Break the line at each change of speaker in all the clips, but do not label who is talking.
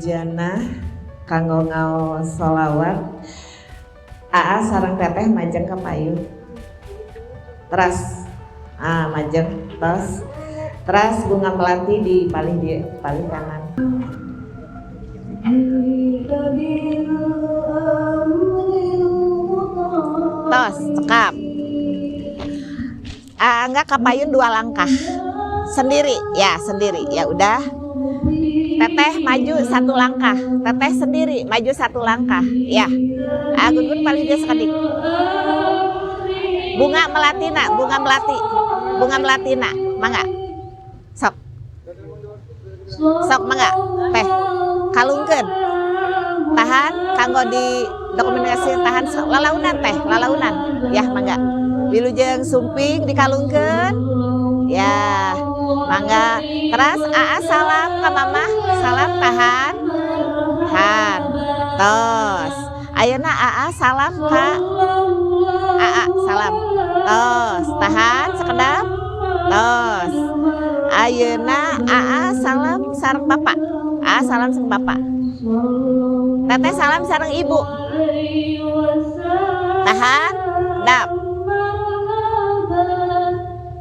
Janah kanggo ngaos sholawat. Aa sareng Teteh majeng ka payun. Teras, ah, majeng tos. Teras bunga melati di palih di palih kanan. Tos, cekap. Ah, enggak, kapayun dua langkah. Sendiri, ya sendiri. Ya udah. Teteh maju satu langkah. Teteh sendiri maju satu langkah. Ya. Ah, Gun palih dieu sakedik. Bunga melatina, bunga melati. Bunga melatina, mangga. Sok. Sok, mangga. Teh. Kalungkeun. Tahan kanggo di dokumentasi, tahan lalaunan, Teh, lalaunan. Ya, mangga. Wilujeng sumping dikalungkeun. Ya, mangga. Teras Aa salam ka Mamah, salam, tahan. Tahan. Tos. Ayeuna Aa salam ka Aa, salam. Tos, tahan sekedap. Tos. Ayeuna Aa salam sareng Bapak. Aa salam sareng Bapak. Teteh salam sareng Ibu. Tahan. Dap.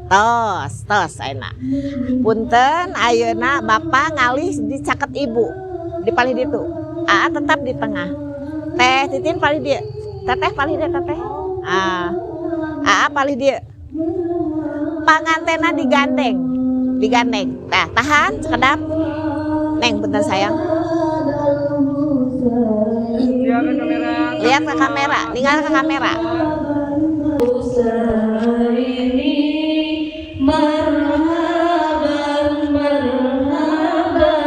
Tos, tos ayeuna. Punten, ayeuna Bapak ngalih di caket Ibu. Di palih ditu. Aa tetap di tengah. Teh Titin palih dieu. Teteh palih dieu, Teteh. Ah. Aa palih dieu. Pangantena digandeng. Digandeng. Nah, tahan sekedap. Neng, punten sayang.
Lihat ke kamera.
Lihat ke kamera, tinggal ke kamera.
Ini marhaban marhaban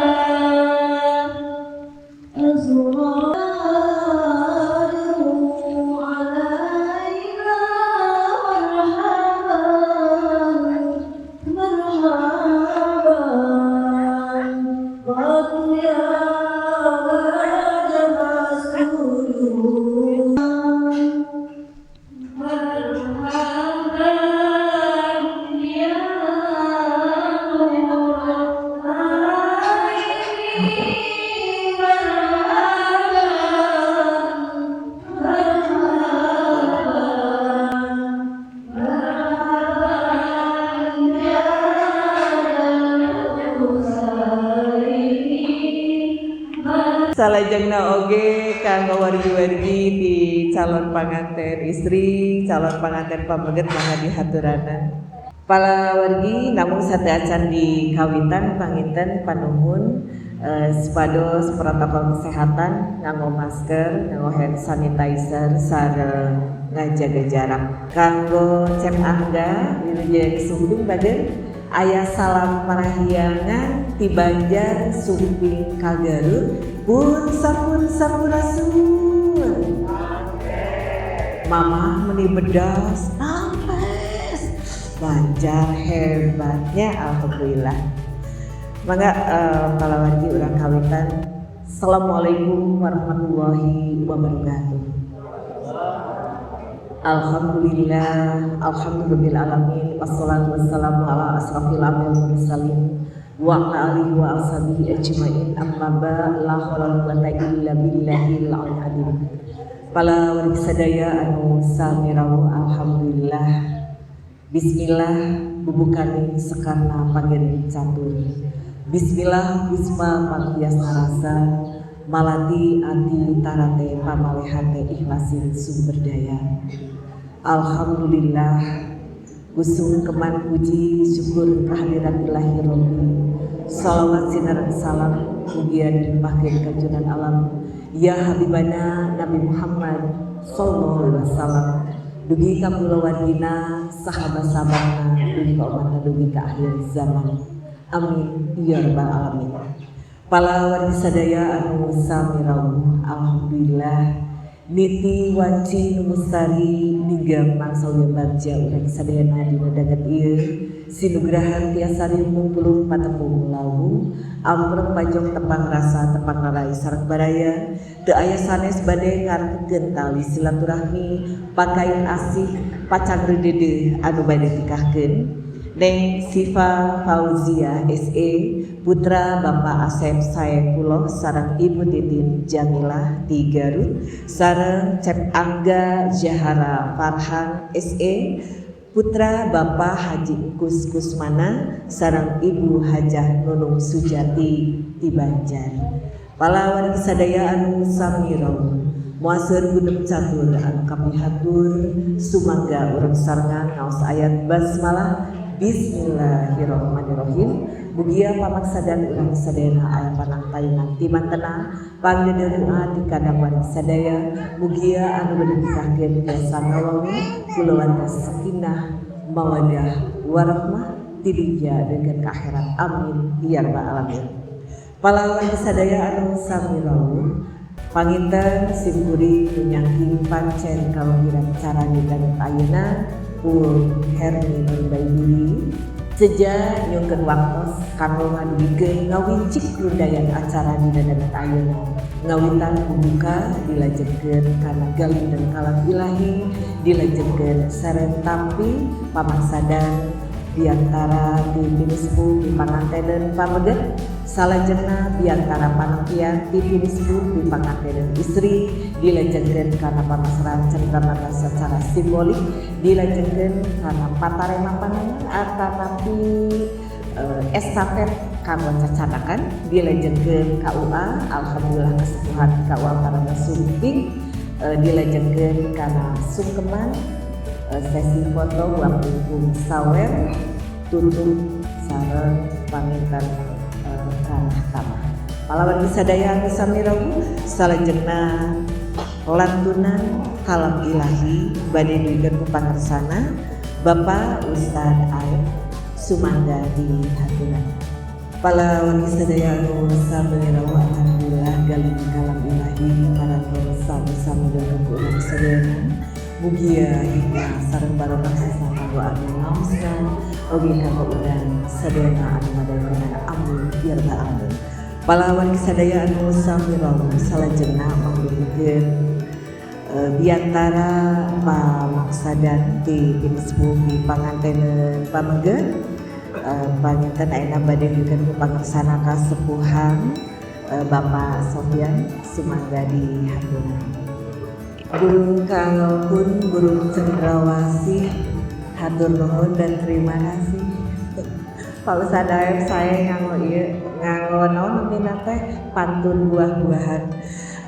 Azwaju alaina marhaban marhaban Qad ya wajaba sujud Marhaban ya nur aini marhaban marhaban marhaban ya Husaini.
Salajengna oge kanggo wargi-wargi di calon panganten istri, calon panganten pameget, mangga dihaturanan. Para wargi, namung sateuacan di kawitan, panginten panuhun supados protokol kesehatan, nganggo masker, nganggo hand sanitizer, sareng ngajaga jarak. Kanggo Cep Angga, wilujeng sumping bader, aya salam parahyangan ti Banjar sumping ka Garut pun sampun sampurasun. Mamah meni bedas rampes. Banjar hebatnya, alhamdulillah. Mangga para wargi, urang kawitan. Assalamualaikum warahmatullahi wabarakatuh. Alhamdulillah, alhamdulillah alamin, wassalatu wassalamu ala asrafil anbiya'i wal mursalin wa ala alihi wa ashabihi ajmain, amma ba, la haula wala quwwata illa billahil azim. Para wargi sadaya anu sami rawuh, alhamdulillah. Bismillah bubukaning sekarna pangiring catur. Bismillah wisma panghias narasa malati ati tarate pamalehate ikhlasin sumber daya. Alhamdulillah kusungkeman puji syukur kehadirat Ilahi Rabbi. Salawat sinareng salam mugia dilimpahkeun ka junjungan alam ya Habibana Nabi Muhammad sallallahu alaihi wasallam, dugi ka kulawargina, sahabat-sahabatna, dugi ka umatna, dugi ka akhir zaman. Amin ya rabbal alamin. Para wargi sadaya anu sami rawuh, alhamdulillah niti wanci nu mustari ninggang mangsa bagja urang sadayana dina danget ieu, sinugrahan tiasa riung patembung lawu ampreng pajong, tepang rasa tepang rarai sareng baraya, teu aya sanes bade ngareketkeun tali silaturahmi pakait asih pacang reudeudeung anu bade tikahkeun. Neng Siva Fauzia SE, putra Bapak Asep Saepuloh sareng Ibu Titin Jamilah di Garut, sareng Cep Angga Jahara Farhan SE, putra Bapak Haji Kus Kusmana sareng Ibu Hajah Nunung Sujati di Banjar. Palawan sadaya anu sami rawuh, muaseur gunem catur anu kapihatur, sumangga urang sarengan ngaos ayat basmalah. Bismillahirrahmanirrahim. Mugia pamaksadan urang sadayana aya panangtayungan timantena pangdedeuna ti kadang wargi sadaya. Mugia anu bade nikahkeun tiasa ngawangun kulawarga sakinah mawadah warahmah ti dunya dengan ka akhirat. Amin ya rabbal alamin. Palawan sadaya anu sami rawuh, panginten simkuring nyangking pancen kalahiran cara dan ayeuna Pun Hermi Nurbaiduri seja nyungkeun waktos kanggo ngadugikeun ngawincik rundayan acara dina danget ayeuna. Ngawitan pembuka dilajengkeun kana galing dan kalam ilahi, dilajengkeun sareng tampi pamaksadan biantara ti pinispuh pipangantenan pameget, salajengna biantara panampian ti pinispuh pipangantenan istri, dilajengkeun kana pamasrahan cendramata secara simbolik, dilajengkeun kana patarema panangan atanapi estafet kanggo cacanakan, dilajengkeun KUA, alhamdulillah kesepuhan KUA parana sumping, dilajengkeun kana sungkeman, sesi foto waktu sawer, tutup sareng panginten ranah tamah. Palawan sadaya anu sami rawuh, salajengna lantunan kalam ilahi bade dugikeun ku pangersana Bapak Ustad Aep, sumangga di haturan. Palawan sadaya anu sami rawuh, alhamdulillah galing kalam ilahi parantos sami-sami dongkeun ku urang sadayana. Mugia hikmah sareng barokah sesama kanggo anu ngaosna oge kanggo urang sadayana anu ngadangukeun. Amin ya rabbal alamin. Palawan sadaya anu sami rawuh, salajengna mangrupikeun biantara pamaksadan ti pinispuh pangantenan pameget, panginten ayeuna bade dugikeun ku pangersana kasepuhan Bapak Sofyan, sumangga di haturan. Burung kalkun, burung cendrawasih, hatur nuhun dan terima kasih. Pak Ustad Aep, saya nganggo ieu, nganggo naon namina teh, pantun buah-buahan.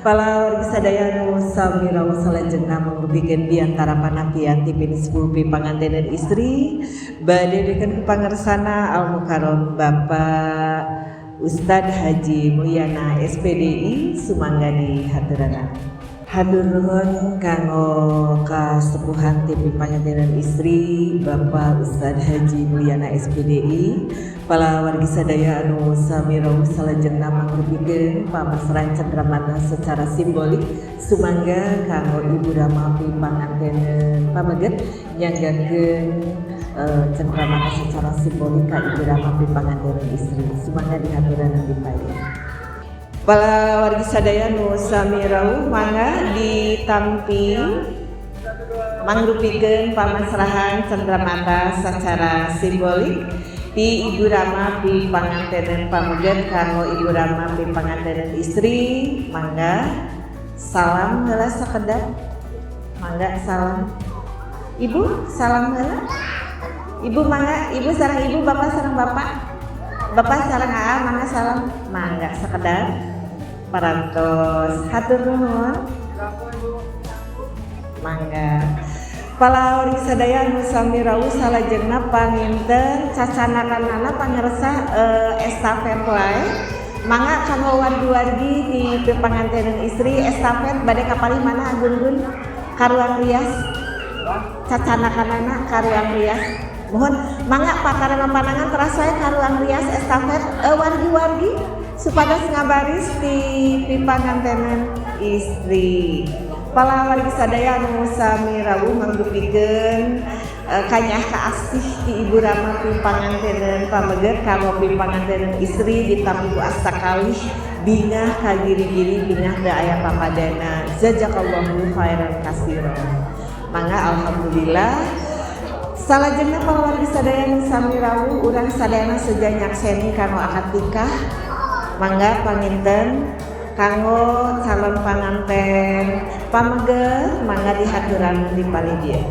Palawargi sadaya anu sami rawuh, salajengna mangrupikeun biantara panampian ti pinispuh pangantenan istri, bade dugikeun ku pangersana Al Mukarram Bapak Ustad Haji Mulyana SPDI, sumangga di haturana. Hatur nuhun kanggo kasepuhan ti pangantenan istri Bapak Ustad Haji Mulyana SPDI. Palawargi sadaya anu sami rawuh, salajengna mangrupikeun pamasrahan cendramata secara simbolik, sumangga kanggo Ibu Rama pangantenan pameget nyanggakeun cendramata secara simbolik ka Ibu Rama pangantenan istri, sumangga dihaturanan dipayun. Palawargi sadaya nu sami rawuh, mangga ditampi mangrupikeun pamasrahan cendramata secara simbolik ti Ibu Rama pi pangantenan pameget kanggo Ibu Rama pi pangantenan istri. Mangga salam heula sakedap, mangga salam. Ibu salam heula. Ibu mangga, ibu sareng ibu, bapak sareng bapak, bapak sareng aa, mangga salam, mangga sakedap. Parantos, hatur nuhun, mangga. Palawargi sadaya anu sami rawuh, salajengna panginten cacanakanana pangersa estafet wae. Mangga kanggo wargi-wargi di pangantenan istri, estafet bade kapalih mana? Gun-gun ka ruang rias, cacanakanana ka ruang rias. Mohon mangga patarema panangan teras wae ka ruang rias, estafet wargi-wargi supados ngabaris di pipangantenan istri. Palawargi sadaya anu sami rawuh, mangrupikeun kanyah kaasih ti Ibu Rama pipangantenan pameget kanggo pipangantenan istri ditampi ku asta kalih bingah ka giri-giri, bingah teu aya papadana. Jazakallahu khairan katsira. Mangga, alhamdulillah. Salajengna para wargi sadaya nu sami rawuh, urang sadayana seja nyakseni kanggo akad nikah. Mangga panginten kanggo calon panganten pameget mangga dihaturan di palih dieu.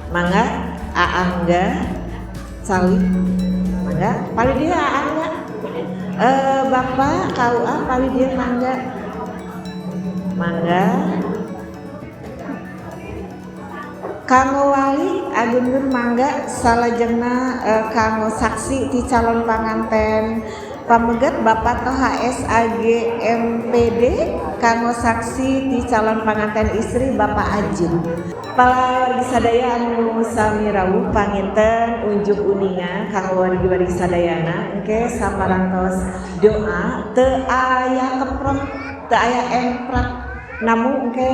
Mangga Aangga calik, mangga palih dieu Aangga. Bapak KUA palih dieu mangga. Mangga. Kanggo wali Agungun mangga, salajengna kanggo saksi ti calon panganten pameget Bapak Toha SAG MPD, kanggo saksi ti calon panganten istri Bapak Ajun. Para wargi sadaya anu sami rawuh, panginten unjuk uninga kanggo wargi-wargi sadayana engke saparantos doa teu aya keprok, teu aya emprak, namun engke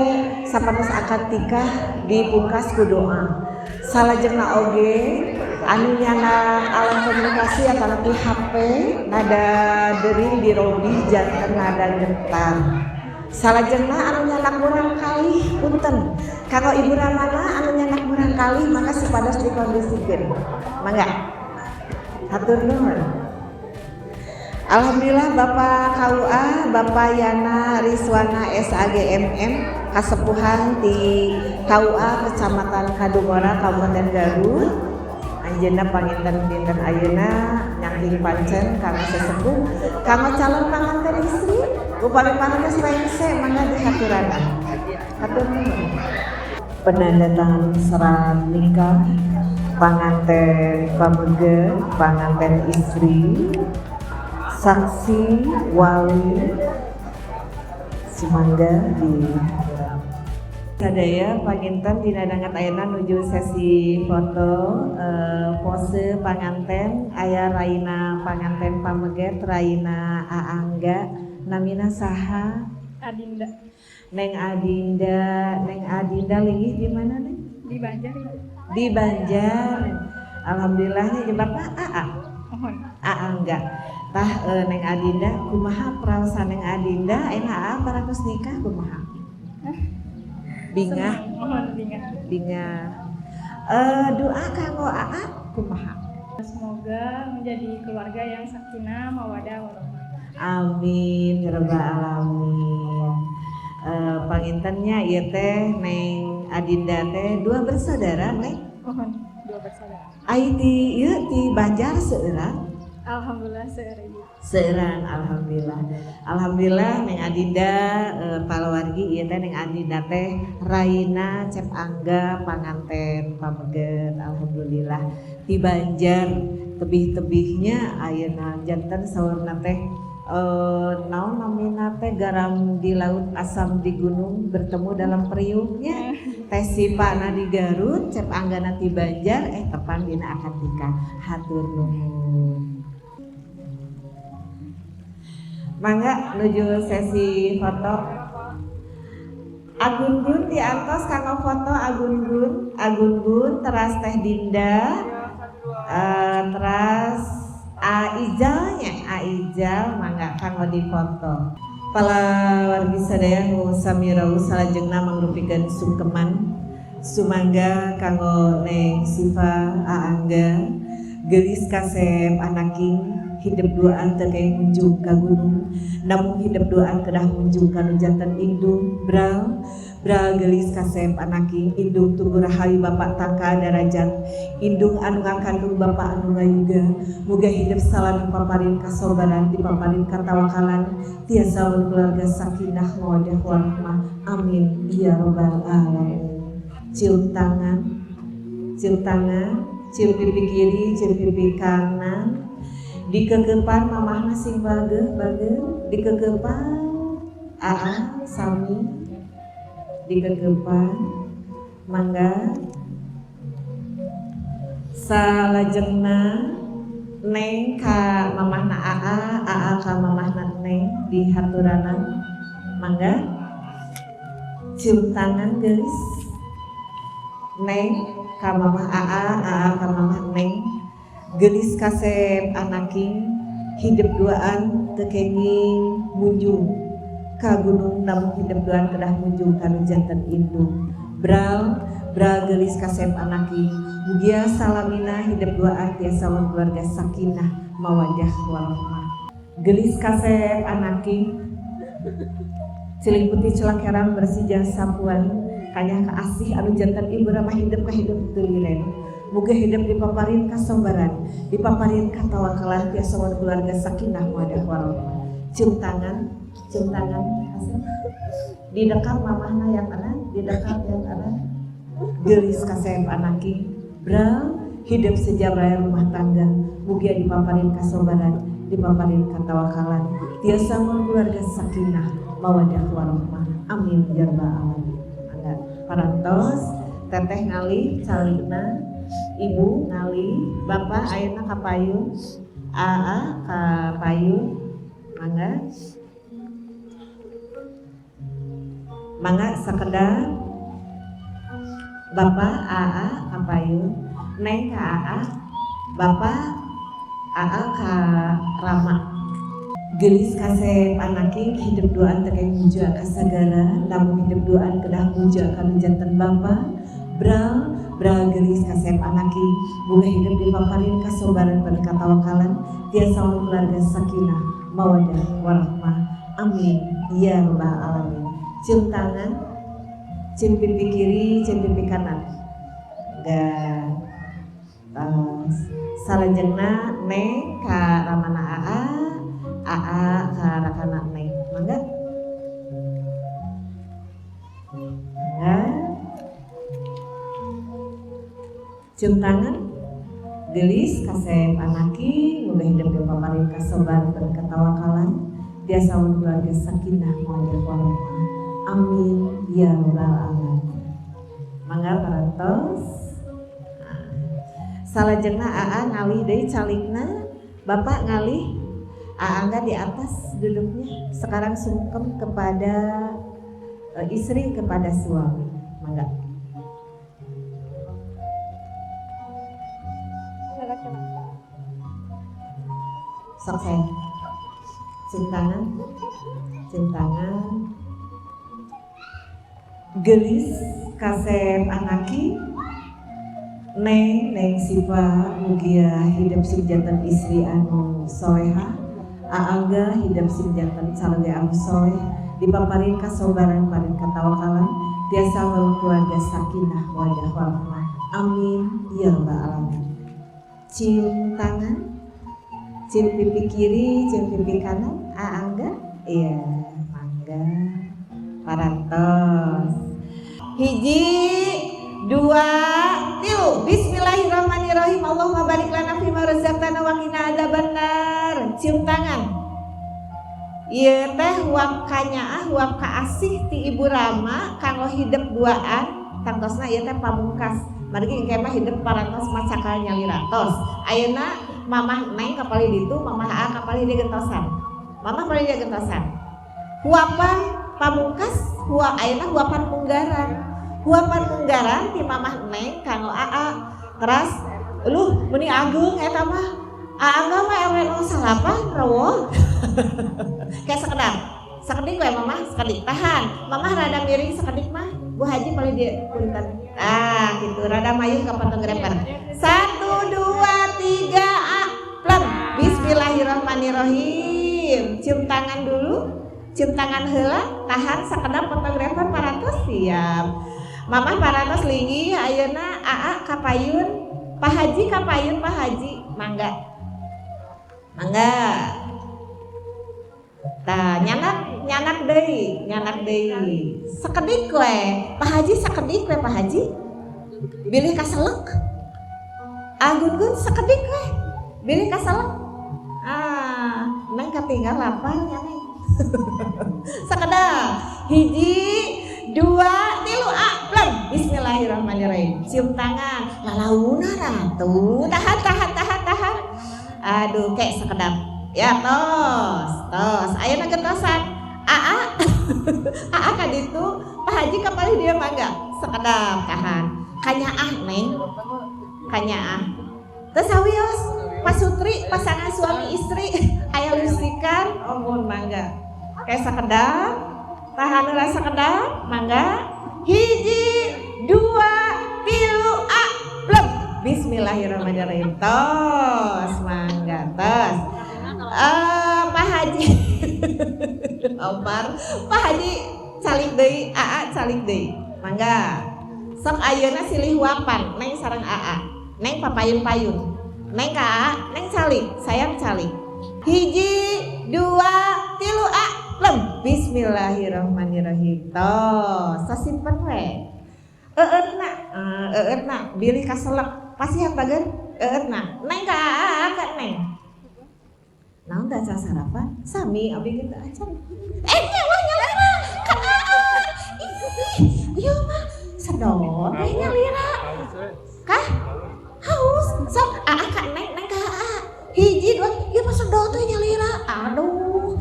saparantos akad nikah dipungkas ku doa. Salajengna oge anu nyanak alat komunikasi atanapi HP nada dering dirobih janten nada getar. Salajengna anu nyanak murang kalih punten kanggo ibu ramana anu nyanak murang kalih maka supados dikondisikeun. Mangga hatur nuhun. Alhamdulillah Bapak KUA Bapak Yana Riswana SAG MM kasepuhan di KUA Kecamatan Kadungora Kabupaten Garut. Anjeunna panginten dinten ayeuna nyangking pancen kanggo sesepuh kanggo calon panganten istri upami parantos rengse mangga dihaturanan. Hatur nuhun. Penandatangan serat nikah panganten pameget panganten istri saksi wali sumangga di sadaya panginten dina danget ayeuna nuju sesi foto pose panganten aya raina panganten pameget raina Aangga namina saha?
Adinda.
Neng Adinda, Neng Adinda linggih di mana Neng?
Di Banjar.
Di Banjar. Alhamdulillahnya jeung Bapak AA.
Mohon.
Aangga. Tah Neng Adinda kumaha praosan Neng Adinda ayeuna AA parantos nikah kumaha? Bingah.
Mohon bingah.
Bingah. Doa kanggo AA kumaha?
Semoga menjadi keluarga yang sakinah, mawadah, warahmah.
Amin ya rabbal alamin. Pangintennya ieu teh Neng Adinda teh dua bersaudara Neng?
Mohon dua bersaudara.
Ai ti ieu ti Banjar seueuran?
Alhamdulillah seueur ibu.
Seueuran alhamdulillah. Alhamdulillah Neng Adinda palawargi ieu teh Neng Adinda teh raina Cep Angga panganten pameget alhamdulillah ti Banjar tebih-tebihnya ayeuna janten saurna teh naon namina teh garam di laut asam di gunung bertemu dalam periuknya teh sipana di Garut Cep Anggana ti Banjar tepang dina akad nikah. Hatur nuhun. Mangga nuju sesi foto. Agun Gun diantos kanggo foto Agun Gun, Agun Gun teras Teh Dinda, teras Aijalnya, Aijal mangga kanggo difoto. Para wargi sadaya nu sami rawuh salajengna mangrupikeun sungkeman sumangga kanggo Neng Siva Aangga geulis kasep anaking hidep duaan teu kenging munjung ka gunung namung hidep duaan kedah munjung ka nu janten indung bral bral geulis kasep anaking indung tunggu rahayu bapak tangka darajat indung anu ngakandung bapak anu ngayuga muga hidep salalu paparin kasobaran dipaparin katawakalan tiasa keluarga sakinah mawaddah warahmah amin ya robbal alamin. Cium tangan, cium tangan, cium pipi kiri, cium pipi kanan. Dikekepan mamahna sing bageuh bageuh, dikekepan aa sami, dikekepan mangga salajengna neng ka mamahna aa, aa ka mamahna neng dihaturanan mangga cium tangan geulis neng ka mamah aa, aa ka mamah neng geulis kasep anaking hidep duaan teu kenging munjung ka gunung namung hidep duaan kedah munjung ka nu janten indung bral Bra geulis kasep anaki mugia salamina hidup duaan tiasa keluarga sakinah mawadah warahmah. Geulis kasep anaki ciling putih celak herang bersih jasa sapuan kanyah kaasih anu jantan ibu ramah hidup ka hidup teu liren. Muga hidup dipaparin kasobaran, dipaparin katawakalan tiasa keluarga sakinah mawadah warahmah. Cium tangan di dekat mamahna yang anak, di dekat yang anak. Geulis kasep anaki bra hidup sejahtera rumah tangga, mugia dipaparin kasobaran, dipaparin katawakalan, tiasa keluarga sakinah mawadah warahmah. Amin ya rabbal alamin. Mangga parantos teteh ngalih calikna, ibu ngalih, bapak ayeuna ka payun, aa ka payun, mangga. Mangga sakedap bapak aa ka payun, neng ka aa, bapak aa ka rama. Geulis kasep anaki hidup duaan teu muja ka sagala, lamun hidup duaan kedah muja ka nu janten bapa. Bra bra geulis kasep anaki boga hidup dipaparin kasobaran bari katawakalan tiasa keluarga sakinah mawadah warahmah. Amin ya rabbal alamin. Cium tangan, cium pipi kiri, cium pipi kanan. Ga salajengna neng ka ramana aa, aa ka rakana neng. Mangga. Mangga. Cium tangan, geulis kasep anaki, muga hidup dipaparin kasobaran berketawakalan, tiasa keluarga sakinah mawadah warahmah. Amin ya rabbal alamin. Mangga parantos. Salajengna aa ngalih deui calikna, bapak ngalih, aa angga di atas duduknya. Sekarang sungkem kepada istri kepada suami. Mangga. Sok saya. Cium tangan, cium tangan. Geulis kasep anaki, neng neng sipa mugia hidup sing janten istri anu soleha, aangga hidup sing janten sarwe anu soleh, dipaparin kasobaran parin katawakalan, tiasa keluarga sakinah mawadah warahmah. Amin ya rabbal alamin. Cium tangan, cium pipi kiri, cium pipi kanan, aangga, iya, mangga. Parantos. Hiji, dua, tilu. Bismillahirrahmanirrahim. Allahumma barik lana fima razaqtana wa qina adzabannar. Cium tangan. Ieu teh huap kanyaah, huap kaasih ti Ibu Rama kanggo hidep duaan. Tangtosna ieu teh pamungkas. Margi engke mah hidep parantos macakal nyalira tos. Ayeuna mamah neng kapalih ditu, mamah aa kapalih dieu gentosan. Mamah palih dieu gentosan. Huapan pamungkas huap ayeuna huapan munggaran. Huapan munggaran ti mamah neng kanggo aa. Teras luh meuni ageung eta mah. Aa mah RW 08 rewoh. Kayak sekedar. Sekedik we mamah, sekedik tahan. Mamah rada miring sekedik mah. Bu Haji paling dia punten. Ah gitu, rada mayung ka fotografer. 1 2 3 a plem. Bismillahirrahmanirrahim. Cium tangan dulu. Cium tangan heula, tahan sakedap fotografer parantos siap. Mamah parantos linggih ayeuna aa ka payun, Pak Haji ka payun, Pak Haji mangga. Mangga. Tah nyanak, nyanak deui, nyanak deui. Sakedik we, Pak Haji sakedik we Pak Haji. Bilih kaselek. Agun-gun sakedik we. Bilih kaselek. Ah, neng katinggal lapar nya neng. Sakedap. Hiji, dua, tilu, a, plem. Bismillahirrahmanirrahim. Cium tangan. Lalauna ratu. Tahan, tahan, tahan, tahan. Aduh, kayak sakedap. Ya, tos, tos. Ayeuna gentosan. Aa, aa ka ditu. Pak Haji kapalih dia mangga. Sakedap, tahan. Kanyaah neng. Kanyaah. Terus sawios, Pak Sutri pasangan suami istri aya listrikan, ampun mangga. Kayak sakedap, tahan heula sakedap, mangga. Hiji, dua,
Bismillahirrahmanirrahim. Tos, mangga tos. Pak Haji Omar, Pak Haji calik deui, Aa calik deui. Mangga. Sok ayeuna silih huapan, Neng sareng Aa. Neng papayun-payun. Neng ka Aa, Neng calik, sayang calik. 1, 2, 3, A, lem. Bismillahirrahmanirrahim. Tos, sasimpen we. Eueutna, eueutna bilih kaselek. Pasihan bager eueutna. Neng ka Aa ka Neng. Naon teh acan sarapan? Sami abdi ge teu acan. Nya wah nyalira ka Aa. Ih, ieu mah sedot we nyalira. Kah? Haus. Sok Aa ka Neng, Neng ka Aa. 1, 2, ieu mah sedot we nyalira. Aduh.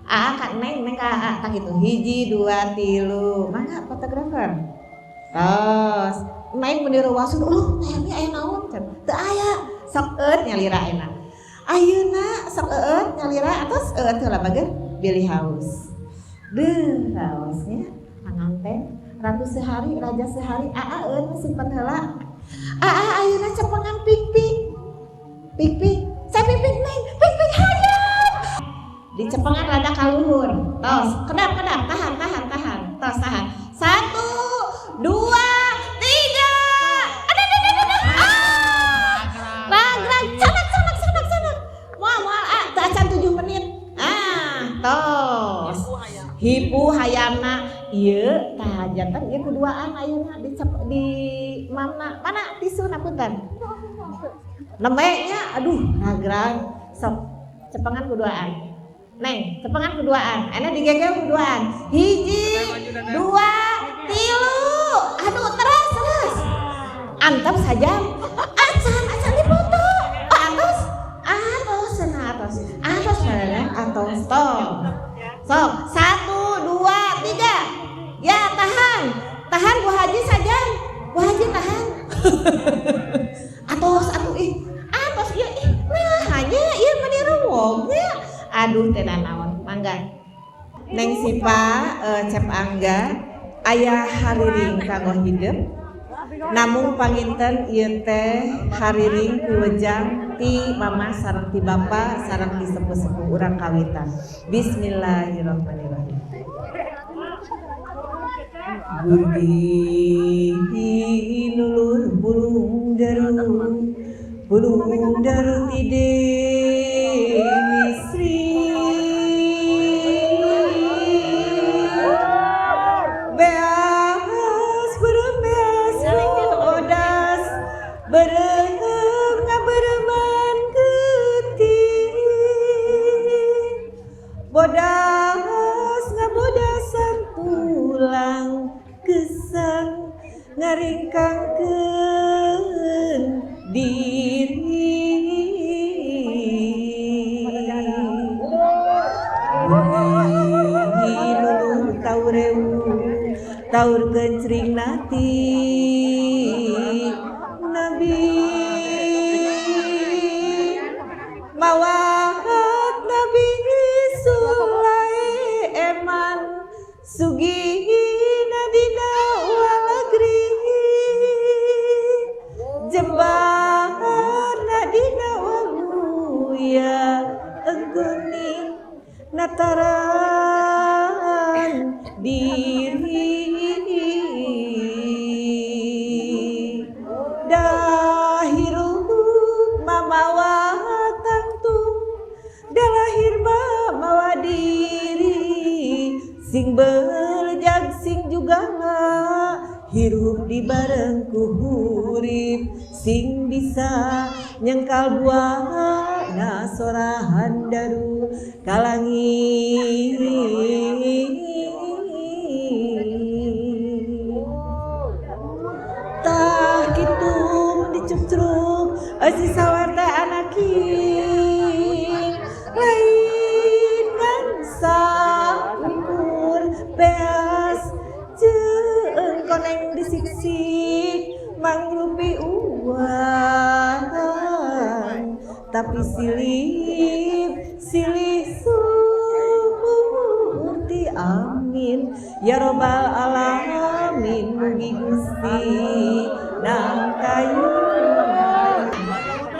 Aa ka Neng, Neng ka Aa tah kitu. 1, 2, 3. Mangga fotografer. Tos, Neng meni reuwasun, "Uluh, teh Helmi aya naon?" Teu aya. Sok eut nyalira ayeuna. Ayeuna sok eueut nyalira atos eueut heula bager bilih haus. Deuh, raosnya panganten ratu sehari raja sehari Aa eueut simpen heula. Aa ayeuna cepengan pik-pik. Pik-pik, sapipik Neng, pik-pik hayam. Dicepengan rada kaluhur. Tos, kedap kedap, tahan tahan tahan. Tos tahan. 1, 2, 3. Aduh aduh aduh aduh. Ah! Ragrag, canak canak canak canak. Moal moal ah, teu acan 7 menit. Ah, tos. Hipu hayamna ieu tah janten ieu kuduaan ayeuna di mamna. Mana tisuna punten? Nembe nya aduh ragrag. Sok cepengan kuduaan. Neng, cepengan kuduaan. Ayeuna digegel kuduaan. 1, 2, 3. Aduh, terus terus. Antep saja. Acan acan dipoto. Oh, atos. Atos cenah atos. Atos cenah atos tos. Sok, 1, 2, 3. Ya, tahan. Tahan Bu Haji saja. Bu Haji tahan. Atos atuh ih. Atos ieu ih. Nah, hanya ieu meni rewognya. Aduh teh nanaon. Mangga. Neng Sipa Cep Angga aya hariring kanggo hidup. Namung panginten ieu teh hariring piwejang ti mama sareng ti bapa sareng ti sepuh-sepuh urang kawitan. Bismillahirrahmanirrahim. Budi lulur bulung daru bulung daru ti Dewi Sri. Beas berebeas bodas berem ngabereman getih bodas ngabodasan tulang gesang ngaringkangkeun diri. Bumi lulur taureu taur kencring nati Nabi mawat Nabi Sulaiman sugihna dina walagri jembarna dina waluya engguning nataran diri. Dahiru mamawa tangtung dalahir mamawa diri sing berjag sing juga hirup di bareng ku hurip sing bisa nyengkal buana sorahan daru kalangi. Tah kitu dicucruk eusi sawarta anaking lain ngan saukur beas jeung koneng disiksik mangrupi uang tapi silih silih sukurti amin ya robbal alamin mugi Gusti nang kayuna.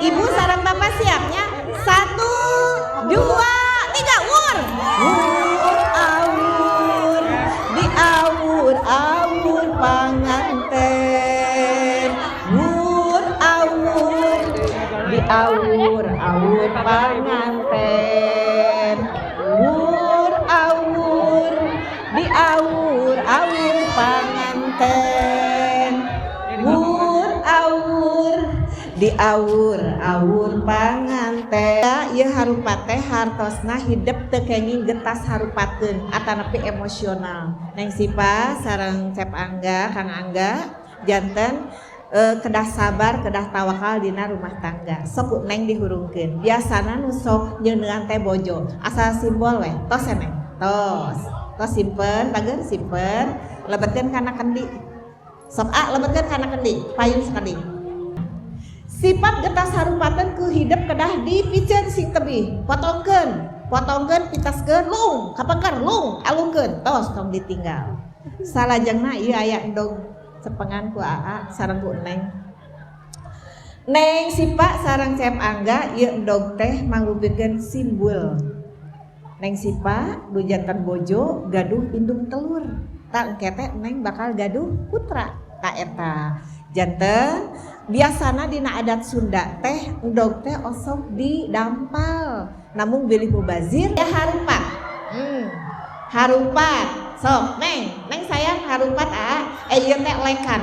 Ibu sareng bapak siapnya. 1, 2, 3, wur. Wur awur diawur awur panganten. Wur awur diawur awur panganten. Wur awur diawur awur panganten. Wur awur diawur awur panganten. Ieu harupat teh hartosna hidep teu kenging getas harupateun atanapi emosional. Neng Sipa sareng Cep Angga, Kang Angga janten kedah sabar, kedah tawakal dina rumah tangga. Sok neng dihurungkeun. Biasana nu sok nyeuneuan teh bojo. Asal simbol weh, tos neng. Tos. Tos simpen, bager simpen, lebetkeun kana kendi. Sok a lebetkeun kana kendi, payun sakedik. Sifat getas harupateun ku hidep kedah dipiceun sing tebih. Potongkeun, potongkeun, pitaskeun, lung, kapengker, lung, alungkeun, tos tong ditinggal. Salajengna ieu aya endog cepengan ku aa sareng ku Neng. Neng Sipa sareng Cep Angga ieu endog teh mangrupikeun simbol. Neng Sipa nu janten bojo gaduh indung telur. Tah engke teh Neng bakal gaduh putra. Tah eta. Janten biasana dina adat Sunda teh endog teh osok didampal. Namun bilih mubazir ya harupat. Harupat. Sok Neng, Neng sayang harupat ah. Ieu teh lekan.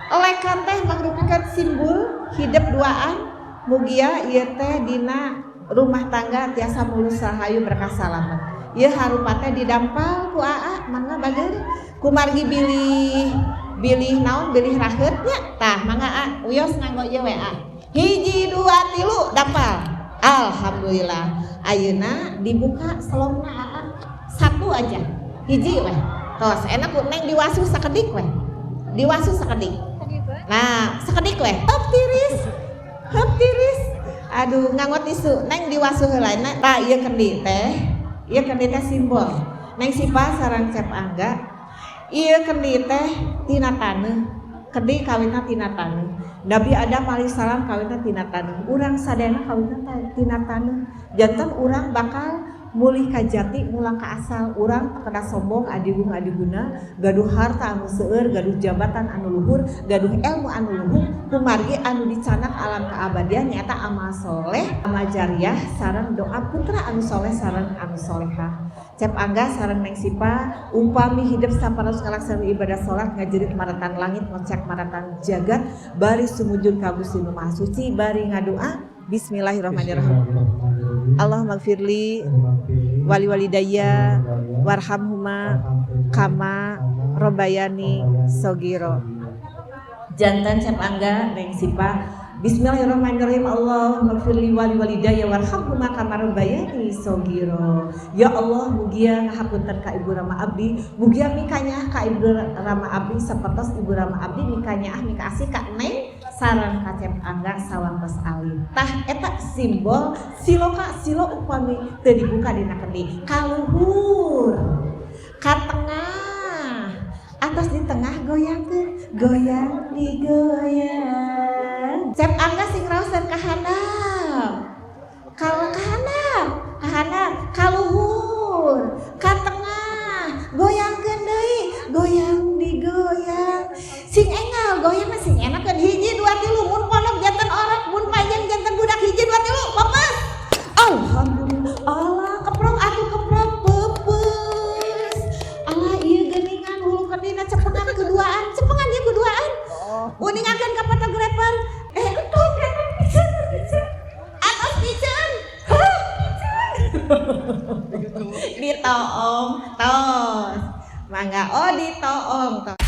Lekan teh mangrupikeun simbol hidep duaan. Mugia ieu teh dina rumah tangga tiasa mulus rahayu berkah salamet. Ieu harupat teh didampal ku aa mangga bager kumargi bilih bilih naon bilih raheut nya. Tah mangga a wios nganggo ieu we a. 1, 2, 3 dampal. Alhamdulillah. Ayeuna dibuka selongna aa. 1 aja. Hiji weh. Tos enak ku Neng diwasuh sakedik weh. Diwasuh sakedik. Nah, sakedik weh. Heup tiris. Heup tiris. Aduh nganggo tisu. Neng diwasuh heula. Tah ieu kendi teh. Ieu kendi teh simbol. Neng Sipa sareng Cep Angga. Ieu kendi teh tina taneuh. Kendi kawinna tina taneuh. Nabi Adam alaihissalam kawinna tina taneuh. Urang sadayana kawinna tina taneuh. Janten urang bakal mulih ka jati, mulang ka asal. Urang teu kedah sombong adigung adiguna, gaduh harta anu seueur, gaduh jabatan anu luhur, gaduh ilmu anu luhur, kumargi anu dicanak alam keabadian nyaeta amal soleh, amal jariah sareng doa putra anu soleh sareng anu solehah. Cep Angga sareng Neng Sipa upami hidep saparos ngalaksanakeun ibadah salat ngajerit maratan langit ngocek maratan jagat bari sumujud ka Gusti Nu Maha Suci bari ngadua bismillahirrahmanirrahim. Allahumma gfirli wali walidayya warhamhuma kama robayani sogiro. Jantan Cep Angga Neng Sipa bismillahirrahmanirrahim. Allahumma gfirli wali walidayya warhamhuma kama robayani sogiro. Ya Allah mugia ngahapunten ka Ibu Rama abdi, mugia mikanyaah ka Ibu Rama abdi sapertos Ibu Rama abdi mikanyaah mikaasih ka Neng sareng ka Cep Angga sawangtos alim. Tah eta simbol siloka silo upami teu dibuka dina kendi. Kaluhur, ka tengah, atas di tengah goyangkeun, goyang digoyang. Cep Angga sing raosan ka handap. Kalau ka handap, ka handap, kaluhur, ka tengah, goyangkeun deui, goyang digoyang. Sing engal goyang mah sing enakeun 1, 2, 3 mun pondok janten orok, mun panjang janten budak 1, 2, 3 pepes. Alhamdulillah. Allah keprok atuh keprok pepes. Allah ieu geuningan hulu kendina cepengan keduaan, cepengan ieu keduaan. Uningakeun ka fotografer. Entong eta piceun piceun. Atos piceun. Heuh piceun. Ditoong tos. Mangga oh ditoong tos.